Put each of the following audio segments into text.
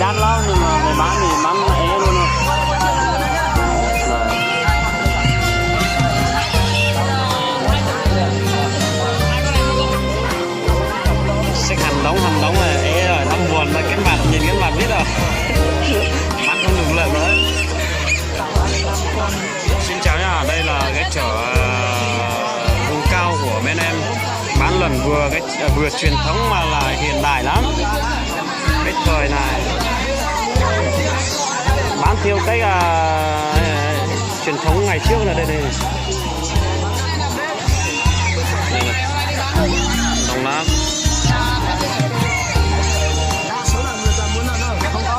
Hnab laub no mas maiv mab, maiv mab ev lub no. Xếp hàng đống, hàng đống này, ế rồi, năm buồn mà các bạn nhìn các bạn biết rồi. Bán không được lợn rồi đấy. Xin chào nha, đây là cái chợ, ờ, vùng cao của bên em. Bán lợn vừa cái, ờ, vừa truyền thống mà là hiện đại lắm. Cái thời này bán theo cái, ờ, truyền thống ngày trước là đây này. Đây này. Đông lắm. Đa số là người toàn mua lợn thôi, không có,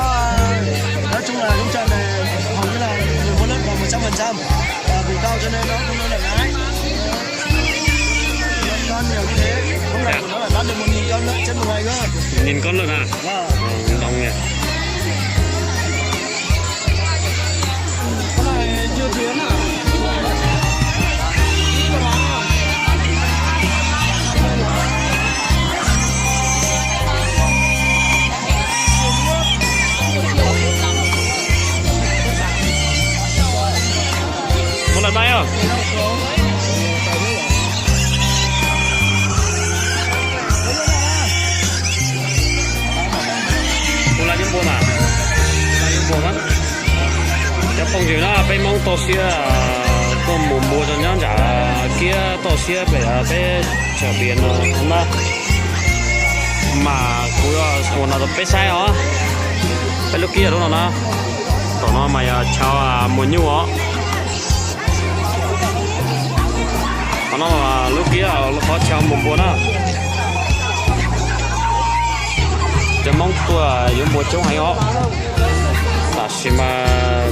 nói chung là lũ trên này hầu như là người mua lợn là một trăm phần trăm, là vùng cao cho nên nó không nuôi lợn nái. Con nhiều như thế, không phải của nó phải bán được một nghìn con lợn trên một ngày cơ. Nghìn con lợn à? Vâng. Ồ, đông nhỉ. Muaj lawm mas os. Ua la nyob npua mas, ua la nyob npua mas. Cov phooj ywg na, peb Hmoob toj siab tuaj mus npua rau nyob nram kiab toj siab pem peb chaw pias no na. Mas kuv ua no rau peb saib os. Peb lub kiab lub no na, tom no mas yog chaw muas nyuj os. Qhov no lub kiab qhov chaw mus npua na. Cov Hmoob tuaj yuav npua coob heev os. Tam sim mas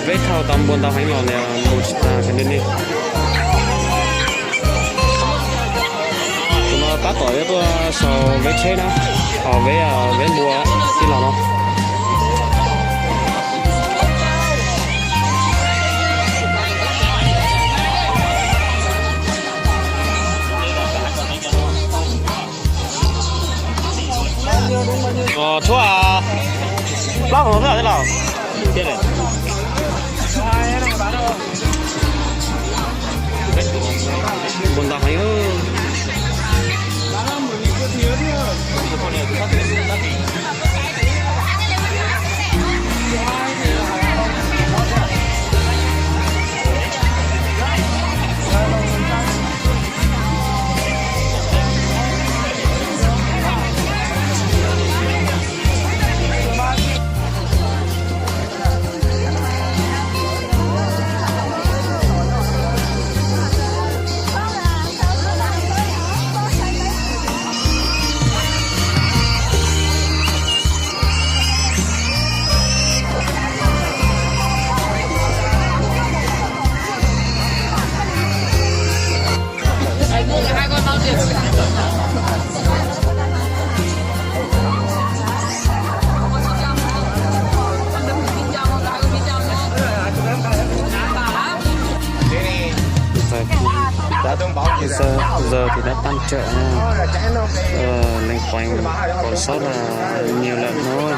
peb thauj tau npua ntau heev los nws mus tsis tag li. Tus no tab tom yuav tuaj sau veb tsheb na, ho veb, veb npua tij laug no. Tshuab plaub hau xwb los? Npua ntau heev. Giờ, giờ thì đã tan chợ nha. Ờ, loanh quanh còn sót là nhiều lợn thôi.